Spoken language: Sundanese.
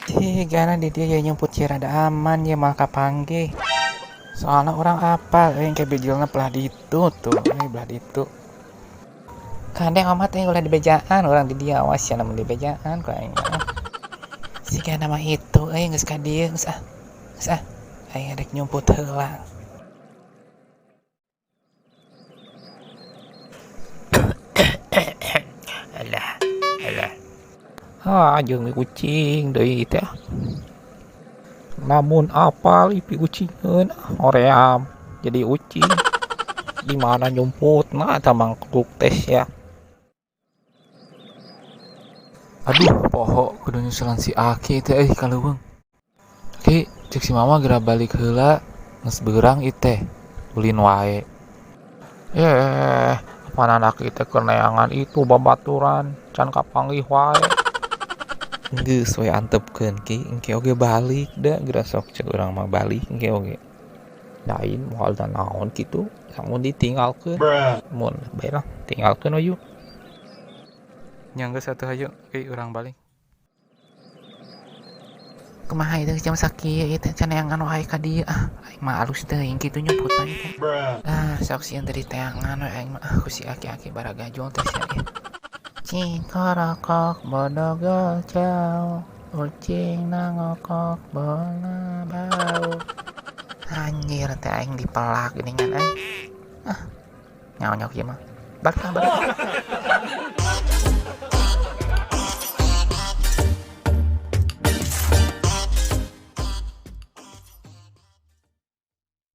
Cigana di dieu ye nyumput cie rada aman ye moal kapanggih. Soalna urang apal euy engke bijilna belah ditu tuh, euy belah ditu. Kade omat euy ulah dibejaan urang di dieu awas sia lamun dibejaan ku aing mah. Sigana mah itu euy geus ka dieu geus ah. Geus ah. Aing rek nyumput heula. Alah, alah. Ah, jeung ucing deui teh. Lamun apal ipi ucingeun hoream jadi ucing. Di mana nyumputna eta mangkuk teh sia. Aduh, poho kudu nyusulan si Aki teh euy ka leuweung. Ki, cek si mama geura balik heula, geus beurang ieu teh. Ulin wae. Eh, apanan Aki teh keur neangan itu babaturan, can kapanggih wae. Geus we antepkeun Ki, engke oge balik da geura sok cek urang mah balik engke oge. Lain moal da naon kitu, lamun ditinggalkeun. Mun bae lah, tinggalkeun we yuk. Nya geus atuh hayu, Ki urang balik. Kumaha ieu jam sakieu ieu teh can neangan wae ka dieu ah. Aing mah alus teuing kitu nyumputna ieu teh. Ah, sok sieun teh diteangan we aing mah ah ku si aki-aki baragajul teh sia ieu. Cingkorokok bodogol jauh, ucing nangokok bola bau. Anjir teh aing dipelak geuningan euy. Ah, nyonyok ieu mah. Balik ah, balik.